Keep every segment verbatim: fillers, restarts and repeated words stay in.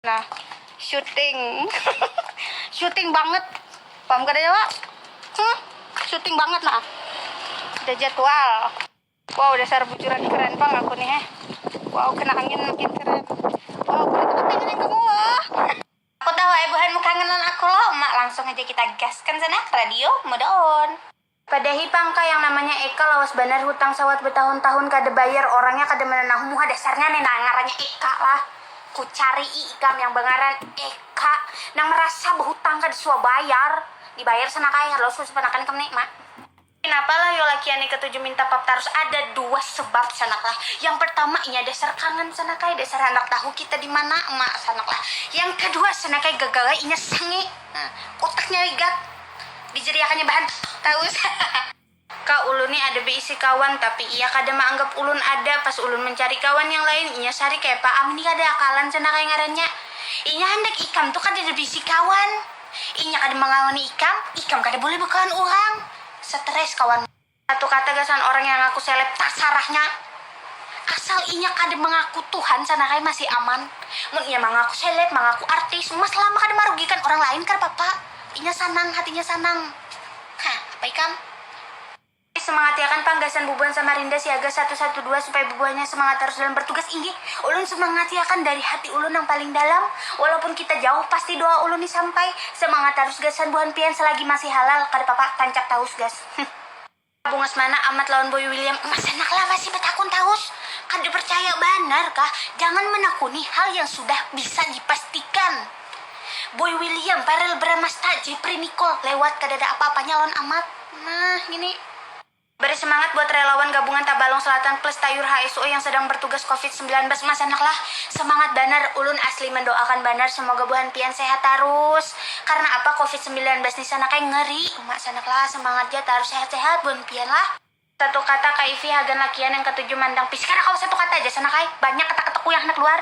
Nah, syuting. Syuting banget. Paham kada ya, Wak? Hmm, syuting banget nah. Ada jadwal. Wow, dasar bujuran keren pang aku nih, heh. Wow, kena angin makin keren. Wow, kulit aku pengen kamu loh. Aku tahu ai buhan kangenan aku loh, mak langsung aja kita gaskan sana ke radio, mode on. Padahi pang kah yang namanya Eka lawas banar hutang sawat betahun-tahun kada bayar, orangnya kada mananahu muha dasarnya nih nah ngarannya Eka lah. Kucarii ikam yang bangaran Eka nang merasa behutang kada suah bayar, dibayar sana kai harus sudah panakan ikam nih mak. Kenapa lah yo lakian ni ketuju minta pap tarus? Ada dua sebab sanak lah. Yang pertama inya dasar kangen sanak ai, dasar handak tahu kita di mana mak sanak lah. Yang kedua sanak ai gagal ai inya sangi. Nah, otaknya ligat. Dijeriakannya bahan tahu. Ka ulun ni ada beisi kawan tapi iya kada maanggap ulun ada pas ulun mencari kawan yang lain inya sari kaya paam ini kada akalan sanak ai ngarannya. Inya handak ikam tu kada ada beisi kawan. Inya kada mangawani ikam, ikam kada boleh bakawan urang. Stres kawan. Satu kata gasan orang yang ngaku seleb, tasarahnya. Asal inya kada mengaku Tuhan, sana kai masih aman. Mun inya mangaku seleb, mangaku artis, masalah mah kada marugikan orang lain, kada papa. Inya sanang, hatinya sanang. Hah, apa ikam? Semangatiakan pang gasan bubuhan Samarinda siaga satu satu dua supaya bubuhannya semangat terus dalam bertugas, inggih. Ulun semangatiakan dari hati ulun yang paling dalam. Walaupun kita jauh, pasti doa ulun ni sampai. Semangat terus gasan buhan pian selagi masih halal, kada papa, tancap taus gas. Bungas mana Amat lawan Boy William? Masanak lah masih betakun taus. Kada percaya banar kah? Jangan menakuni hal yang sudah bisa dipastikan. Boy William, Farel Bramasta, Jeffrey Nicole lewat kada ada apa-apanya lawan Amat. Nah, gini. Beri semangat buat relawan gabungan Tabalong Selatan plus Tayur H S O yang sedang bertugas covid sembilan belas. Masanak lah, semangat banar. Ulun asli mendoakan banar semoga buhan pian sehat tarus. Karena apa covid sembilan belas ni sana kai ngeri. Mak sanak lah, semangat ja tarus sehat-sehat buhan pian lah. Satu kata Kak Ivi hagan lakian yang ketuju mandang pis. Kada kawa satu kata aja sana kai. Banyak kata-kataku yang handak luar.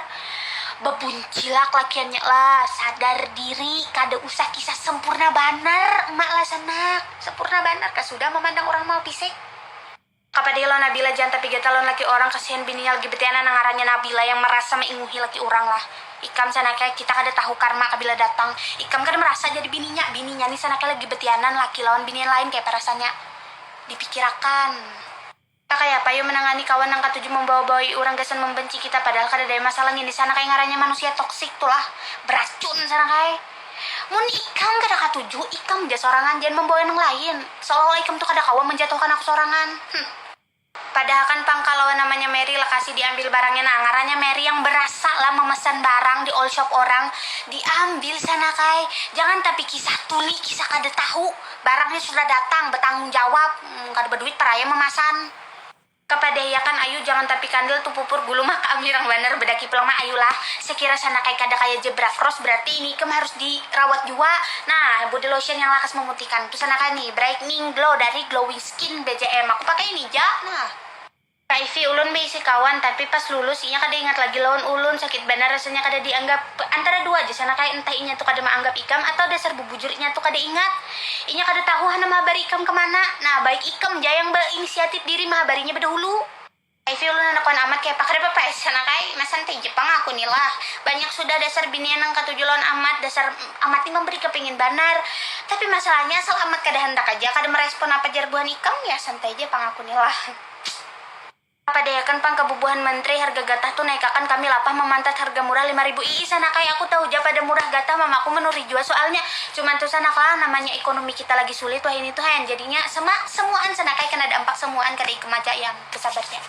Bebuncilak lakiannya lah, sadar diri, kada usah kisah sempurna banar. Mak lah sanak, sempurna banar kah sudah memandang orang mau pisik. Kapada lo Nabila jangan tapi gata lawan laki orang kasihan bininya lagi betianan nang ngarannya Nabila yang merasa meinguhi laki orang lah. Ikam sana kayak kita kada tahu karma kabila datang. Ikam kada merasa jadi bininya, bininya nih sana kayak lagi betianan laki lawan binian lain kayak perasaannya. Dipikirakan. Kita kayak apa yo menangani kawan nang katuju membawa-bawai orang gasan membenci kita padahal kada ada masalah ngini sana kayak ngarannya manusia toksik tuh lah. Beracun sana kayak. Mun ikam kada katuju, ikam aja sorangan jangan membawa nang lain. Seolah-olah ikam tuh kada kawa menjatuhkan aku sorangan. Hmm. Padahakan pangkal lawan namanya Mary lekasi diambil barangnya nah ngarannya Mary yang berasa lah memesan barang di all shop orang diambil sana kai jangan tapi kisah tuli kisah kada tahu barangnya sudah datang bertanggung jawab hmm, kada berduit peraya memasan. Kapadahiakan ayu jangan tapi kandel tu pupur gulu mah kaam hirang banar bedaki pulang mah ayu lah sekira sana kai kada kaya zebra cross berarti ini ikam harus dirawat jua nah body lotion yang lakas memutihkan tu sana kai nih brightening glow dari glowing skin B J M aku pakai ini ja nah. Kak Ivi ulun beisi kawan tapi pas lulus inya kada ingat lagi lawan ulun sakit banar rasanya kada dianggap antara dua aja sana kai entah inya tu kada maanggap ikam atau dasar bubujur inya tu kada ingat inya kada tahu handak mahabari ikam kemana nah baik ikam ja yang beinisiatif diri mahabarinya bedahulu. Kak Ivi ulun handak kawan amat kaya apa kada papa ai sana kai masantai ja pang aku ni lah banyak sudah dasar binian nang katuju lawan amat dasar amat ni memberi kepingin banar tapi masalahnya asal amat kada handak aja kada merespon apa jar buhan ikam ya santai ja pang aku ni lah. Padayakan pang ka bubuhan mantri harga gatah tu naikakan kami lapah mamantat harga murah lima ribu ii sanakai aku tahu ja pada murah gatah mamaku menuri jua soalnya cuman tu sanakaa namanya ekonomi kita lagi sulit wahini tu hayan jadinya sama semuaan sanakai kena dampak semuaan kada ikam aja yang besabar ja.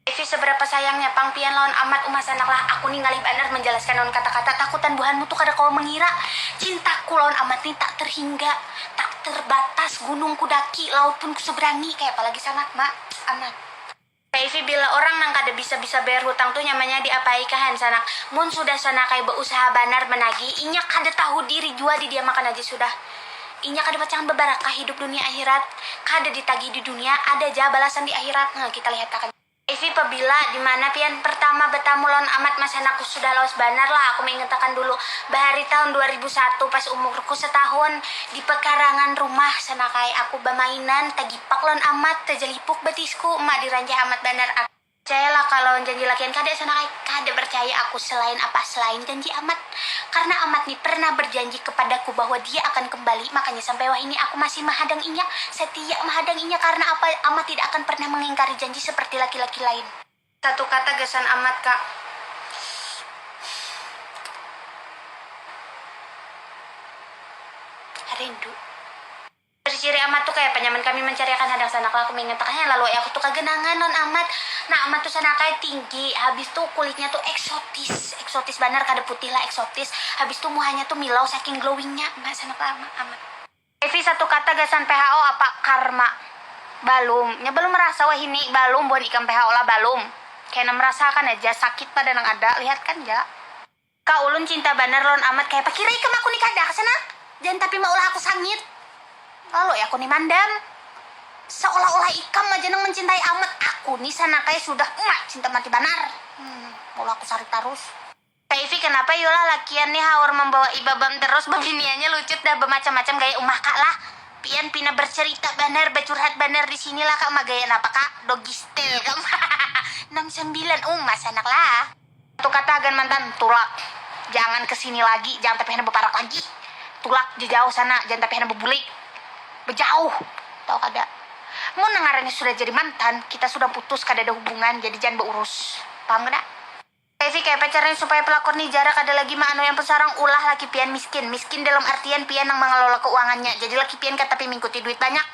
Evi seberapa sayangnya pang pian lawan amat uma sanak lah aku ni ngalih banar menjelaskan lawan kata-kata takutan buhanmu tu kada kawa mengira cintaku lawan amat ni tak terhingga tak terbatas gunung kudaki laut pun kuseberangi kaya apa lagi sanak ma amat. Kaifi bila orang nang kada bisa bisa bayar hutang tu nyamanya diapai kahan sanak mun sudah sana kaya bausaha banar managih inya kada tahu diri jua didiamakan aja sudah inya kada pacangan babarakah hidup dunia akhirat kada ditagih di dunia ada ja balasan di akhirat nah kita lihat akan. Kaifi pabila dimana pian pertama batamu lawan amat masanaku sudah lawas banar lah aku maingatakan dulu bahari tahun dua ribu satu pas umurku satahun di pekarangan rumah sana kaya aku bamainan tagipak lawan amat tajalipuk batisku uma diranjah amat banar aku. Percayalah kah lawan janji lakian kada sana kaya. Kada percaya aku selain apa selain janji amat. Karena amat ni pernah berjanji kepadaku bahwa dia akan kembali, makanya sampai wahini aku masih mahadang inya, setia mahadang inya. Karena apa, amat tidak akan pernah mengingkari janji seperti laki-laki lain. Satu kata gasan amat ka. Rindu. Ciri-ciri amat tu kaya apa nyaman kami mancariakan hadang sanak lah aku mengatakannya lalu aku tu kagenangan lawan amat. Nah amat tu sanak ai tinggi habis tu kulitnya tu eksotis, eksotis banar kada putih lah eksotis, habis tu muhanya tu milau saking glowingnya. Nah sanak lah amat. Evi satu kata gasan P H O apa karma. Balum, nya balum merasa wahini, balum buhan ikam P H O lah balum. Kena merasakan aja sakit pada nang ada, lihat kan ja. Ka ulun cinta banar lawan amat kaya pakira ikam aku ni kada kesana. Jangan tapi maulah aku sangit. Lalu ya aku ni mandam. Seolah-olah ikam aja nang mencintai amat aku ni sana kaya sudah emak cinta mati banar. Hmm, maulah aku sarik tarus. Kak Ivi kenapa yulah lakian nih haur membawa ibabam terus bebiniannya lucut dah bermacam-macam gaya umah kak lah. Pian pina bercerita banar bercurhat banar di sini lah kak magaya napa kak doggy style kak. Enam sembilan umas anak lah. Satu kata hagan mantan, tulak. Jangan ke sini lagi, jangan tapi handak beparak lagi. Tulak jejauh sana, jangan tapi handak bebulik. Bejauh. Tahu kada? Mun nang ngarannya sudah jadi mantan, kita sudah putus kada ada hubungan, jadi jangan beurus. Paham kada? Evi kaya pacarnya supaya pelakor ni jarak ada lagi ma anu yang pesarang ulah laki pian miskin. Miskin dalam artian pian nang mengelola keuangannya. Jadi laki pian kada tapi mingkuti duit banyak.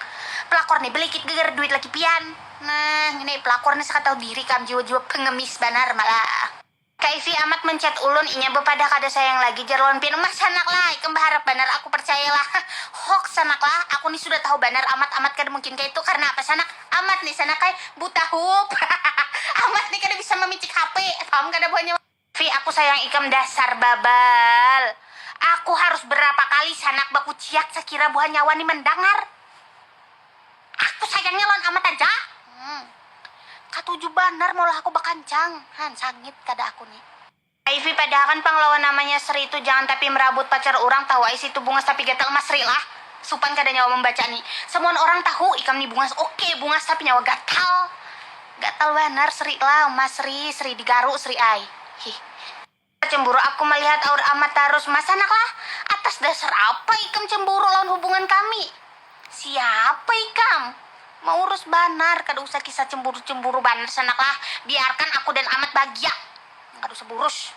Pelakor ni belikit geger duit laki pian. Nah, ini pelakor ni sakatau diri kam jiwa-jiwa pengemis banar malah. Kak Ivi amat menchat ulun inya bepadah kada sayang lagi jar lawan pian umah sanak lah ikam baharap banar aku percaya lah. Hoax sanak lah aku ni sudah tahu banar amat amat kada mungkin kaya itu karena apa sanak amat ni sanak ai buta hup. Amat ni kada bisa memicik HP paham kada buhannya. Vi aku sayang ikam dasar babal. Aku harus berapa kali sanak bakuciak sakira buhan nyawa ni mendangar. Aku sayangnya lawan amat aja. Hmm. Katuju banar maulah aku bakancang. Han sangit kada aku ni. Aivi padahakan pang lawan namanya Sri tu jangan tapi merabut pacar urang tahu ai situ bungas tapi gatal mas Sri lah. Supan kada nyawa membaca ni. Semuan orang tahu ikam ni bungas oke bungas tapi nyawa gatal. Gatal banar Sri lah mas Sri Sri digaru Sri ai. Hih. Cemburu aku melihat aur amat tarus masanak lah. Atas dasar apa ikam cemburu lawan hubungan kami? Siapa ikam? Maurus banar kada usah kisah cemburu-cemburu banar sanak lah. Biarkan aku dan amat bahagia. Kada usah burus.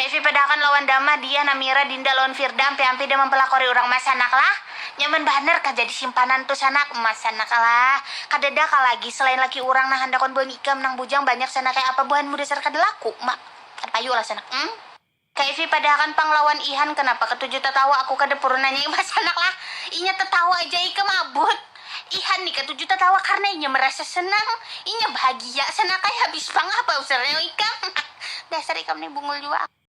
Evi padahakan lawan Dama, Diah, Namira, Dinda lawan Firda ampih-ampih dah mempelakori urang masanak lah. Nyaman banar kah jadi simpanan tu sanak masanak lah. Kadada kah lagi selain laki urang nah handakon buhan ikam nang bujang banyak sanak kaya apa buhanmu dasar kada laku ma. Kada payu lah sanak. Hmm? Kak Evi padahakan pang lawan Ihan, kenapa katuju tatawa, aku kada purun nanya imbah sanak lah. Inya tatawa aja ikam abut. Ihan ni katuju tatawa karna inya merasa senang. Inya bahagia sanak ai habis pang apa usarnya ikam. Dasar ikam ni bungul jua.